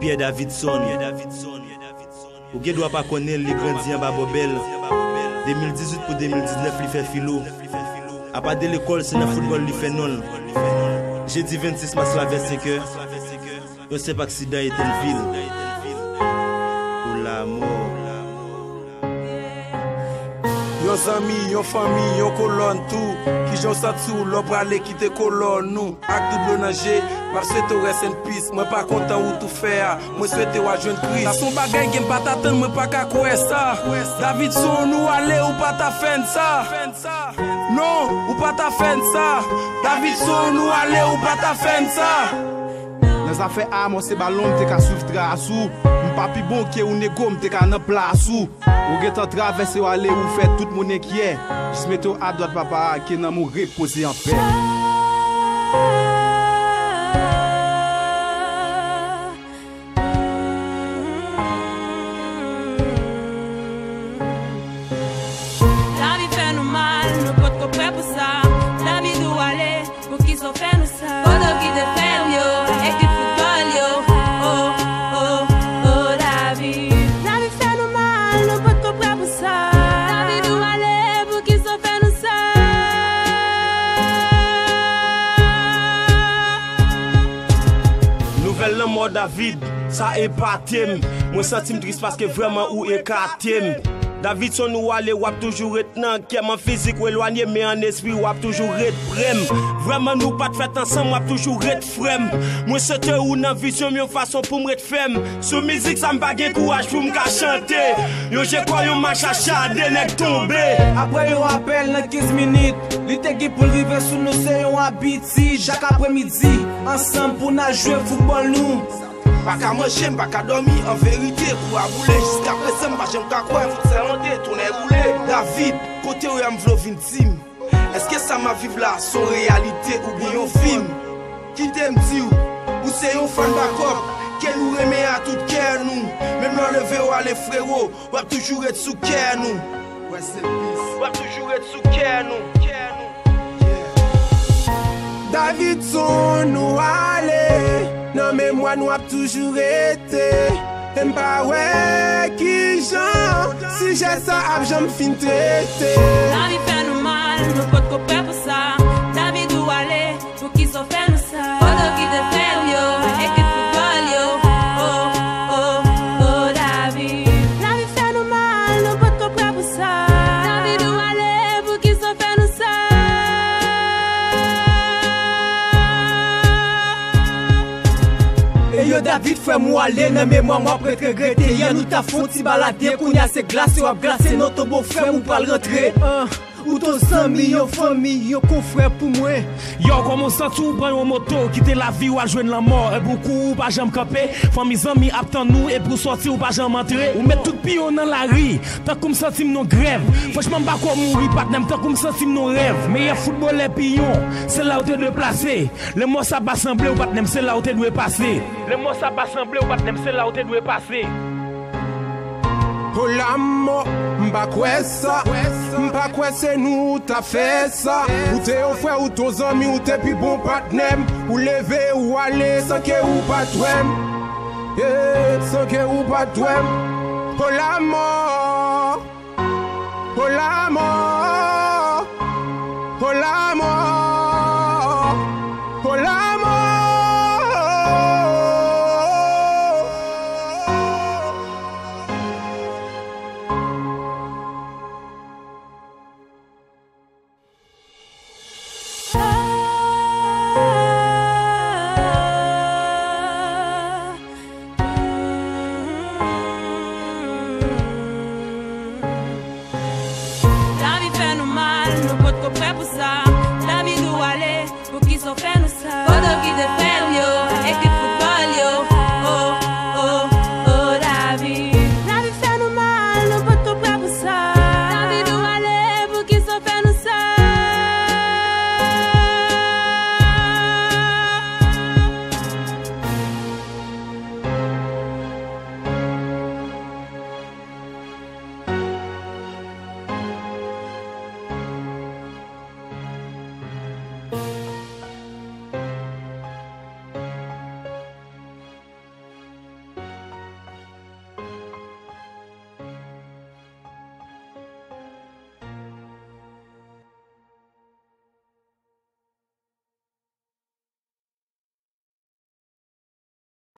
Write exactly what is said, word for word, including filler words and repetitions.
Pierre Davidson. Ou gen dwa pa konnen l, li grandi anba bòbèl. De mil dizuit pou de mil diznèf, li fè filo. Apa de lekòl, se nan foutbòl li fè non l. Jedi vennsis mas la, vè senkè, yon senp aksidan Etènvil. Pou lamò. Yon zanmi, yon fanmi, yon kolòn tou. Kijan w santi w lè w prale kite kolòn ou? Ak tout dlo nan je, m ap swete w rest in peace. Mwen pa kontan wout ou fè a. Mwen swete w al jwenn Kris. Sa se yon bagay ke m pa t atann, mwen pa ka kwè sa. Davidson, ou ale, ou pa ta fè n sa. Non, ou pa ta fè n sa. Davidson, ou ale, ou pa ta fè n sa. Nan zafè a, mwen se balon, m te ka swiv tras ou. M pa pi bon ke ou, nego, m te ka nan plas ou. Ou gentan travèse, w ale, ou fè tout moun enkyè. Jis mete w adwat papa a, ke nanm ou repoze anpè. Lavi fè nou mal, nou potko prè pou sa. Lavi di w ale, poukisa w fè nou sa? Foto ki te fè m yo, ekip foutbòl yo. Oh, oh, oh, lavi. Lavi fè nou mal, nou potko prè pou sa. Lavi di w ale, poukisa w fè nou sa? Nouvèl lanmò David, sa epate m. Mwen santi m tris paske vrèman ou ekate m. Davidson, ou ale, w ap toujou ret nan kè m. An fizik ou elwanye, men an espri w ap toujou ret pre m. Vrèman nou pa t fèt ansanm, w ap toujou ret frè m. Mwen sete ou nan vizyon m yon fason pou m ret fèm. Sou mizik sa m pa gen kouraj pou m ka chante. Yon je kò, yon mach achade, nèg tonbe. Apre yon apèl nan kenz minit, li te gen pou l rive sou nou, se yon abitid. Chak apremidi, ansanm pou n al jwe foutbòl nou. Pa ka manje, m pa ka dòmi, an verite, kou a boule. Jiska prezan, m pa janm ka kwè, fout sèlante, tonè boule. David, kote w ye a, m vle w vin di m. Èske sa m ap viv la, se yon reyalite oubyen yon fim? Kite m di w, ou se yon fan bakòp, ke nou renmen a tout kè nou. Menm lè w leve w ale, frewo, w ap toujou ret sou kè nou. Rest in peace. W ap toujou ret sou kè nou. Davidson, ou ale, nan memwa nou ap toujou rete. E m pa wè kijan sijè sa ap janm fin trete. Lavi fè nou mal, nou potko prè pou sa. David, ou ale, poukisa w fè nou sa? Foto ki te fè m yo, ekip foutbòl yo. Oh, oh, oh, lavi. Lavi fè nou mal, nou potko prè pou sa. David, ou ale, poukisa w fè nou sa? E yo, David, frè m, ou ale, nan memwa m w ap ret regrete. Yè nou t ap fè yon ti balade, kounye a se glase w ap glase, non tonbo frè m, ou pral rantre. Ah. Ou t yon zanmi, yon fanmi, yon konfrè pou mwen. Yo, kòman w santi w pran yon moto, kite lavi w al jwenn lanmò, epi w kouri, w pa janm kanpe? Fanmi, zanmi ap tann ou, epi w sòti, w pa janm antre. Ou met tout pye w nan lari, tankou m santi m nan grèv. Franchman, m pa kwè w mouri, patnè m, tankou m santi m nan rèv. Meyè foutbolè piyon, se la w te dwe plase. Lanmò sa pa sanble w, patnè m, se la w te dwe pase. Lanmò sa pa sanble w, patnè m, se la w te dwe pase. O lanmò, m pa kwè sa, m pa kwè se nou ta fè sa. Ou te yon frè, ou te yon zanmi, ou te pi bon patnè m. Ou leve, ou ale, san ke ou pa t wè m. Yeah, san ke ou pa t wè m. O lanmò, o lanmò, o lanmò.